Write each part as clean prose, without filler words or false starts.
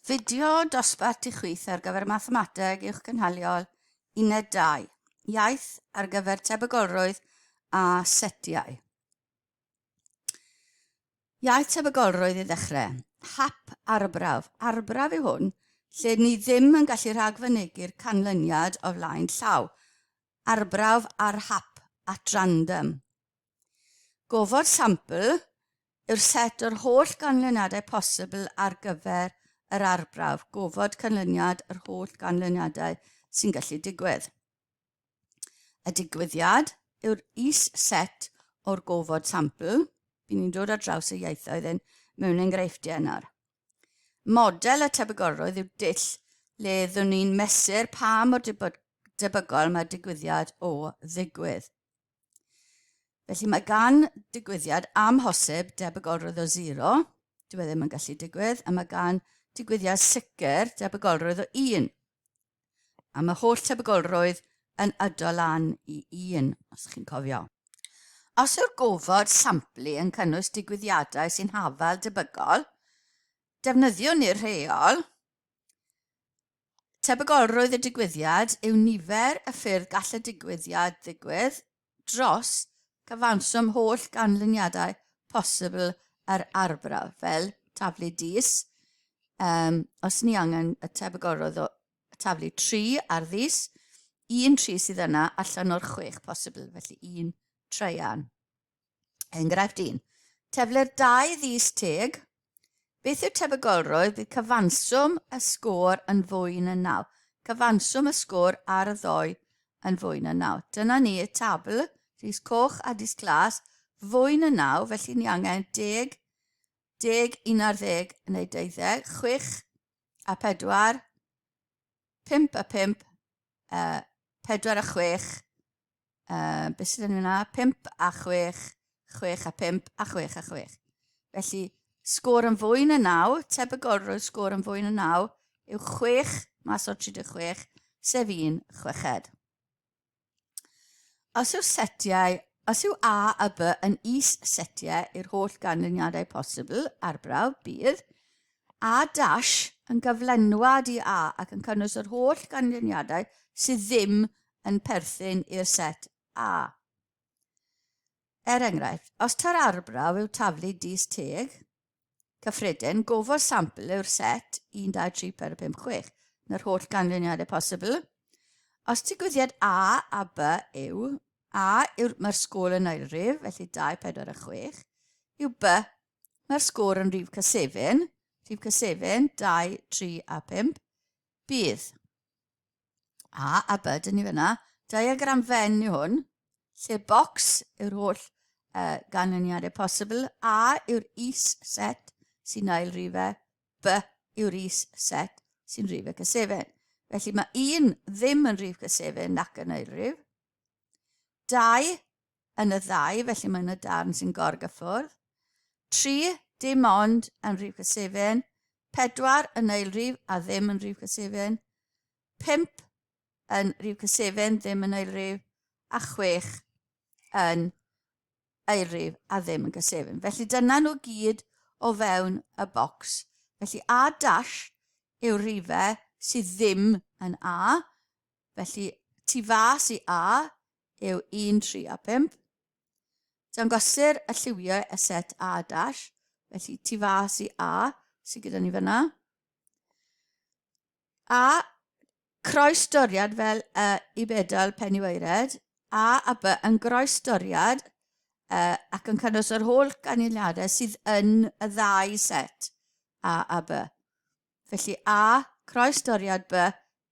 Fideo dosbarth i chwith ar gyfer Mathemateg Uwchgynhaliol Uned 2, Iaith ar gyfer tebygolrwydd a setiau. Iaith tebygolrwydd i ddechrau. Hap arbrawf. Arbrawf yw hwn, lle ni ddim yn gallu rhagfynegi'r canlyniad o flaen llaw. Arbrawf ar hap, at random. Gofod sampl yw'r set o'r holl ganlyniadau posibl ar gyfer yr arbrawf, gofod canlyniad yr holl ganlyniadau sy'n gallu digwydd. Y digwyddiad yw'r is-set o'r gofod sampl. Bydd ni'n dod ar draws y ieithoedd hyn mewn enghreifftiau nawr. Model y tebygolrwydd yw dull le ddwn ni'n mesur pa mor debygol mae digwyddiad o ddigwydd. Felly mae gan digwyddiad amhosib debygolrwydd o 0, dyw e ddim yn gallu digwydd, a mae gan digwyddiad sicr debygolrwydd o 1. A mae holl tebygolrwydd yn ydo lan i 1, os chi'n cofio. Os yw'r gofod samplu yn cynnwys digwyddiadau sy'n hafal debygol, defnyddiwn ni'r rheol Tebygolrwydd y digwyddiad yw nifer y ffyrdd gall y digwyddiad ddigwydd dros cyfanswm holl ganlyniadau posibl yr arbrawf, fel taflu dis. Um, os ni angen y tebygolrwydd o taflu 3 ar ddis, un 3 sydd yna allan o'r chwech posibl, felly un treian. Enghraifft 1. Teflir dau ddis teg. Beth yw tebygolrwydd bydd cyfanswm y sgôr yn fwy na 9? Cyfanswm y sgôr ar y ddoi yn fwy na 9. Dyna ni y tabl, dis coch a dis glas, fwy na 9, felly ni angen 10, 10, 11 neu 12, 6 a 4, 5 a 5, uh, 4 a 6, Uh, beth sydd yn yna? 5 a 6, 6 a 5 a 6 a 6. Felly, sgôr yn fwy na 9, tebygolrwydd sgôr yn fwy na 9 yw 6 mas o'r 36, sef 1 chweched. Os yw setiau, os yw A a B yn is-setiau i'r holl ganlyniadau posibl, arbrawf, bydd A dash yn gyflenwad i A ac yn cynnwys yr holl ganlyniadau sydd ddim yn perthyn i'r set A. Er enghraifft, os ta'r arbrawf yw taflu dis teg, cyffredin, gofod sampl yw'r set 1, 2, 3, 4, 5, 6, na'r holl ganlyniadau posibl. Os digwyddiad A a B yw, A yw'r mae'r sgôl yn ailrif, felly 2, 4 a 6, yw B, mae'r sgôr yn rhif cysefin, rhif cysefin, 2, 3 a 5, bydd. A a B, dyn ni fyna. Diagram Venn yw hwn, lle bocs yw'r holl uh, ganlyniadau posibl, A yw'r is-set sy'n ail rifau, B yw'r is-set sy'n rifau cysefin. Felly mae un ddim yn rhif cysefin nac yn ail rif. Dau yn y ddau, felly mae'n y darn sy'n gorgyffwrdd. 3, dim ond yn rhif cysefin. 4 yn eilrif a ddim yn rhif cysefin. 5 yn rhif cysefin, ddim yn eilrif. A 6 yn eilrif a ddim yn gysefin. Felly dyna nhw gyd o fewn y bocs. Felly A dash yw'r rhifau sydd ddim yn A. Felly tu fas i A yw 1, 3 a 5. Dangosir y lliwiau y set A dash, felly tu fas i A sydd gyda ni fyna. A croes doriad fel y i bedol pen i waered, A a B yn groes doriad uh, ac yn cynnwys yr holl ganlyniadau sydd yn y ddau set A a B. Felly A croes doriad B,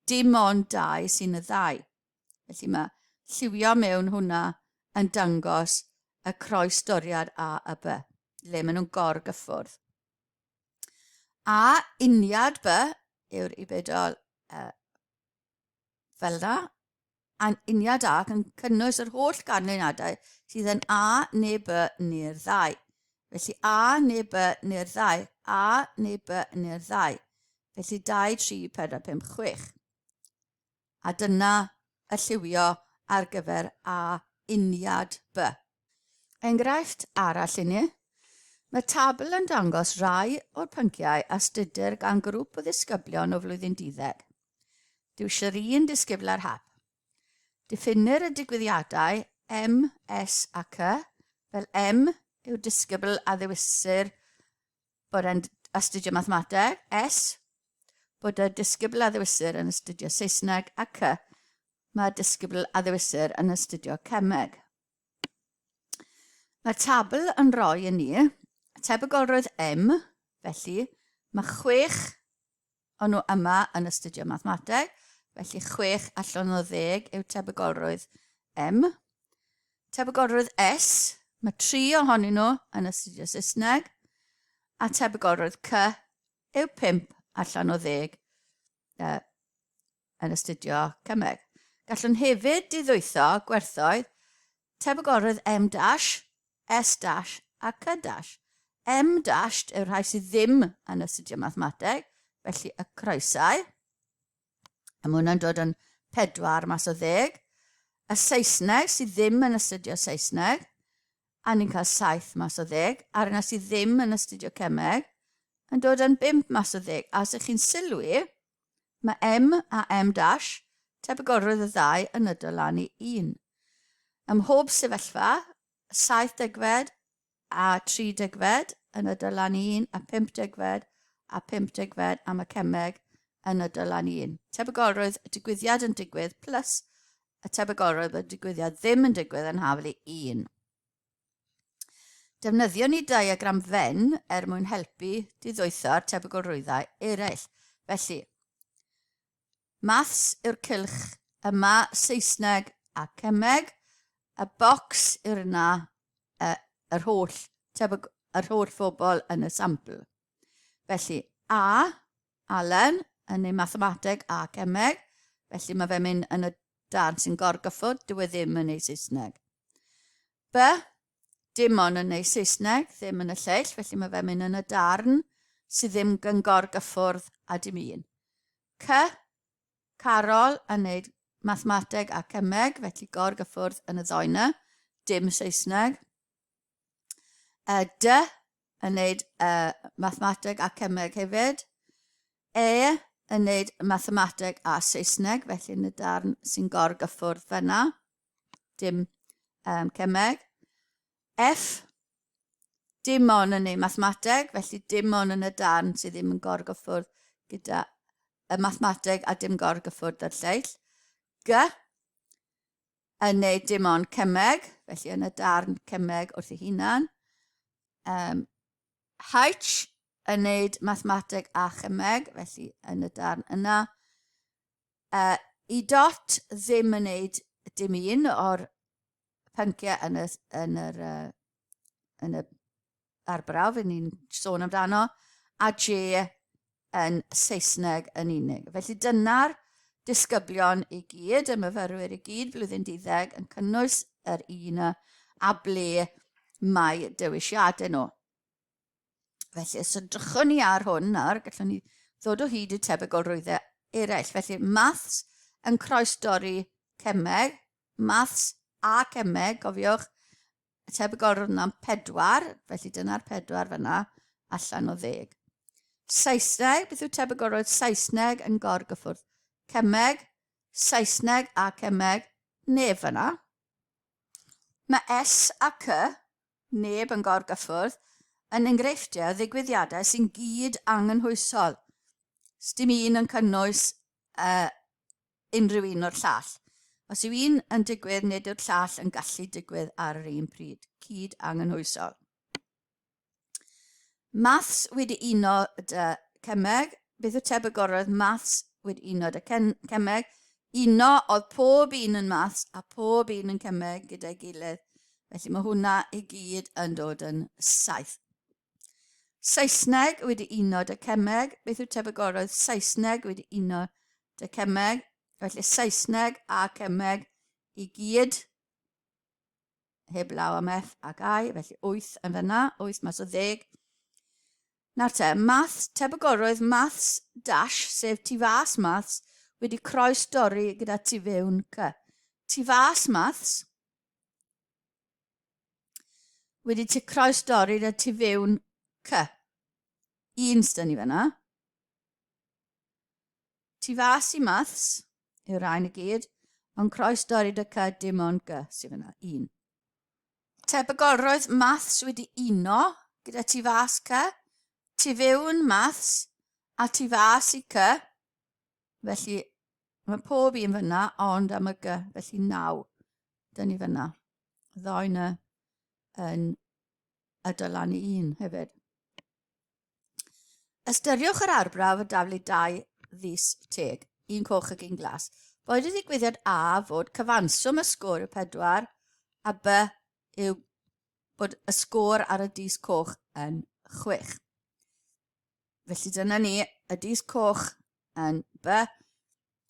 dim ond dau sy'n y ddau. Felly mae lliwio mewn hwnna yn dangos y croes doriad A a B, le maen nhw'n gorgyffwrdd. A uniad B yw'r ibedol uh, fel yna, a'n uniad A yn cynnwys yr holl ganlyniadau sydd yn A neu B neu'r ddau. Felly A neu B neu'r ddau, A neu B neu'r ddau. Felly 2, 3, 4, 5, 6. A dyna y lliwio ar gyfer A uniad B. Enghraifft arall i ni. Mae tabl yn dangos rhai o'r pynciau a astudir gan grŵp o ddisgyblion o flwyddyn duddeg. Dewisir un disgybl ar hap. Diffinnir y digwyddiadau M, S a C fel M yw'r disgybl a ddewisir bod e'n astudio mathemateg, S bod y disgybl a ddewisir yn astudio Saesneg a C mae'r disgybl a ddewisir yn astudio cemeg. Mae'r tabl yn rhoi i ni tebygolrwydd M, felly mae 6 o nhw yma yn astudio mathemateg, felly 6 allan o 10 yw tebygolrwydd M. Tebygolrwydd S, mae 3 ohonyn nhw yn astudio Saesneg, a tebygolrwydd C yw 5 allan o 10 uh, yn astudio cemeg. Gallwn hefyd diddwytho gwerthoedd tebygolrwydd M dash, S dash a C dash. M dash yw'r rhai sydd ddim yn astudio mathemateg, felly y croesau. A mae hwnna'n dod yn 4 mas o 10. Y Saesneg sydd ddim yn astudio Saesneg, a ni'n cael 7 mas o 10. A'r yna sydd ddim yn astudio cemeg, yn dod yn 5 mas o 10. A os ydych chi'n sylwi, Mae M a M dash, tebygolrwydd y ddau yn ydo lan i 1. Ym mhob sefyllfa, 7 degfed a 3 degfed yn ydo lan i 1 a 5 degfed a 5 degfed am y cemeg yn ydo lan i 1. Tebygolrwydd y digwyddiad yn digwydd plus y tebygolrwydd bod y digwyddiad ddim yn digwydd yn haflu 1. Defnyddion ni diagram Venn er mwyn helpu diddwytho'r tebygolrwyddau eraill. Felly, maths yw'r cylch yma, Saesneg a cemeg, y bocs yw'r yna, y, yr, holl, tebyg, yr holl fobl yn y sampl. Felly, A, Alan, yn ei mathemateg a cemeg, felly mae fe'n mynd yn y darn sy'n gorgyffwrdd, dyw e ddim yn ei Saesneg. B, dim ond yn ei Saesneg, ddim yn y lleill, felly mae fe'n mynd yn y darn sydd ddim yn gorgyffwrdd a dim un. C, Carol yn neud mathemateg a cemeg, felly gorgyffwrdd yn y ddoi na, dim Saesneg. D, yn neud mathemateg a cemeg hefyd. E yn neud mathemateg a Saesneg, felly yn y darn sy'n gorgyffwrdd fyna, dim cemeg. F, dim ond yn neud mathemateg, felly dim ond yn y darn sydd ddim yn gorgyffwrdd gyda y mathemateg a dim gorgyffwrdd â'r lleill. G, yn neud dim ond cemeg, felly yn y darn cemeg wrth ei hunan. H yn neud mathemateg a chemeg, felly yn y darn yna. I dot ddim yn neud dim un o'r pynciau yn y, yn yr, yn y arbrawf i ni'n sôn amdano, a J yn Saesneg yn unig. Felly dyna'r disgyblion i gyd, y myfyrwyr i gyd, blwyddyn duddeg, yn cynnwys yr un a ble mae dewisiadau nhw. Felly, os edrychwn ni ar hwn nawr, gallwn ni ddod o hyd i tebygolrwyddau eraill. Felly, maths yn croesdorri cemeg, maths a cemeg, gofiwch, Y tebygolrwydd yna'n 4, felly dyna'r 4 fyna, allan o 10. Saesneg, beth yw tebygolrwydd Saesneg yn gorgyffwrdd? Cemeg, Saesneg a cemeg, neb fyna. Mae S a C, neb yn gorgyffwrdd, yn enghreifftiau o ddigwyddiadau sy'n gyd angynhwysol. Sdim un yn cynnwys uh, unrhyw un o'r llall. Os yw un yn digwydd, nid yw'r llall yn gallu digwydd ar yr un pryd. Cyd angynhwysol. Maths wedi uno dy cemeg. Beth yw tebygolrwydd maths wedi uno dy cemeg? Uno oedd pob un yn maths a pob un yn cemeg gyda'i gilydd. Felly mae hwnna i gyd yn dod yn 7. Saesneg wedi uno dy cemeg. Beth yw tebygolrwydd Saesneg wedi uno dy cemeg? Felly Saesneg a cemeg i gyd heb law am F ac I, felly 8 yn fyna, 8 mas o 10. Nawr te, maths, tebygolrwydd maths dash, sef tu fas maths, wedi croes dorri gyda tu fewn C. Tu fas maths, wedi ti croes dorri da tu fewn C. Un sydd ni fyna. Tu fas i maths yw'r rhain i gyd, ond croes dorri dy C dim ond G sydd fyna, un. Tebygolrwydd maths wedi uno gyda tu fas C, tu fewn maths a tu fas i C. Felly mae pob un fyna ond am y G, felly 9. Dyn ni fyna. Ddoi na yn y dylan i un hefyd. Ystyriwch yr arbrawf o daflu dau ddis teg, un coch ac un glas. Boed y ddigwyddiad A fod cyfanswm y sgôr yw 4 a B yw bod y sgôr ar y dis coch yn 6. Felly dyna ni, y dis coch yn B,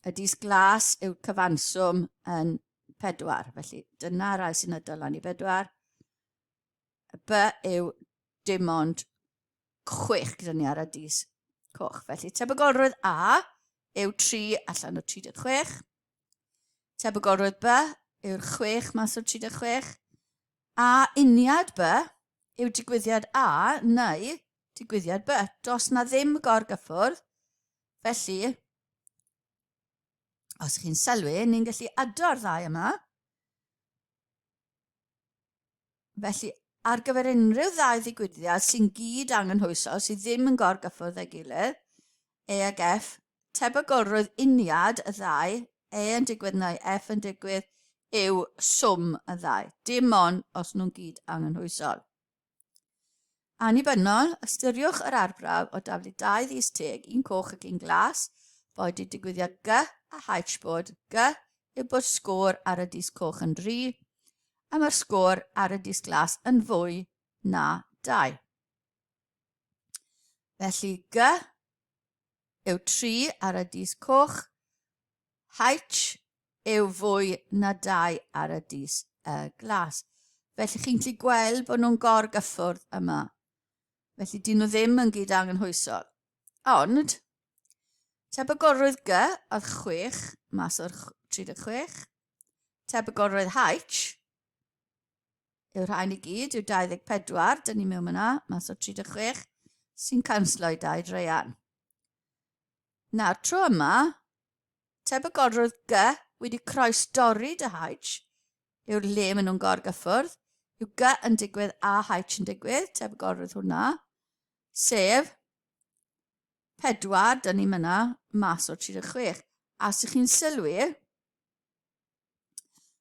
y dis glas yw cyfanswm yn 4. Felly dyna rai sy'n adolan i 4. B yw dim ond 6 gyda ni ar y dis coch. Felly tebygolrwydd A yw 3 allan o 36. Tebygolrwydd B yw'r 6 mas o 36. A uniad B yw digwyddiad A neu digwyddiad B. Does na ddim gorgyffwrdd, felly os chi'n sylwi, ni'n gallu ado'r ddau yma. Felly, ar gyfer unrhyw ddau ddigwyddiad sy'n gyd anghynhwysol, sydd ddim yn gorgyffwrdd â'i gilydd, E ac F, tebygolrwydd uniad y ddau, E yn digwydd neu F yn digwydd, yw swm y ddau. Dim ond os nhw'n gyd anghynhwysol. Annibynnol, ystyriwch yr arbrawf o daflu dau ddis teg, un coch ac un glas, boed i digwyddiad G a H bod G yw bod sgôr ar y dis coch yn dri, a mae'r sgôr ar y dis glas yn fwy na 2. Felly G yw 3 ar y dis coch, H yw fwy na 2 ar y dis glas. Felly chi'n gallu gweld bod nhw'n gorgyffwrdd yma. Felly dyn nhw ddim yn gyd angenhwysol. Ond, tebygolrwydd G oedd 6 mas o'r 36. Tebygolrwydd H yw'r rhain i gyd, yw 24, dyn ni mewn yna, mas o'r 36, sy'n canslo i dau dreian. Nawr, tro yma, Tebygolrwydd G wedi croesdorri dy H yw'r le maen nhw'n gorgyffwrdd. Yw G yn digwydd a H yn digwydd, tebygolrwydd hwnna. Sef 4, dyn ni'n myna, mas o'r 36. A os ych chi'n sylwi,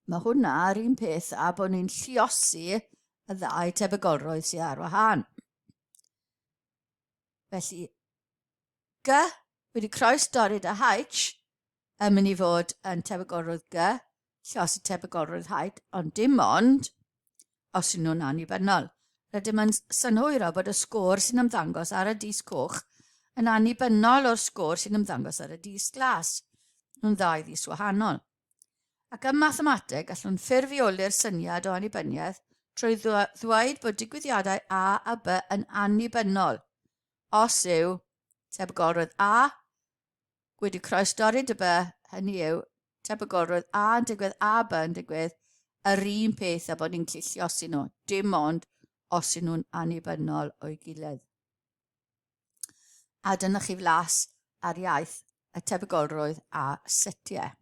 mae hwnna yr un peth a bod ni'n lliosi y ddau tebygolrwydd sydd ar wahân. Felly, G wedi croes dorri dy H yn mynd i fod yn tebygolrwydd G, llosi tebygolrwydd H, ond dim ond os yw nhw'n annibynnol. Rydym yn synhwyro bod y sgôr sy'n ymddangos ar y dis coch yn annibynnol o'r sgôr sy'n ymddangos ar y dis glas. Nhw'n ddau ddis wahanol. Ac ym mathemateg, gallwn ffurfioli'r syniad o annibyniaeth trwy ddweud bod digwyddiadau A a B yn annibynnol Os yw tebygolrwydd A wedi croestorri dy B, hynny yw, tebygolrwydd A yn digwydd a B yn digwydd, yr un peth a bod ni'n gallu lliosi nhw, dim ond os yw nhw'n annibynnol o'i gilydd. A dyna chi flas ar iaith y tebygolrwydd a setiau.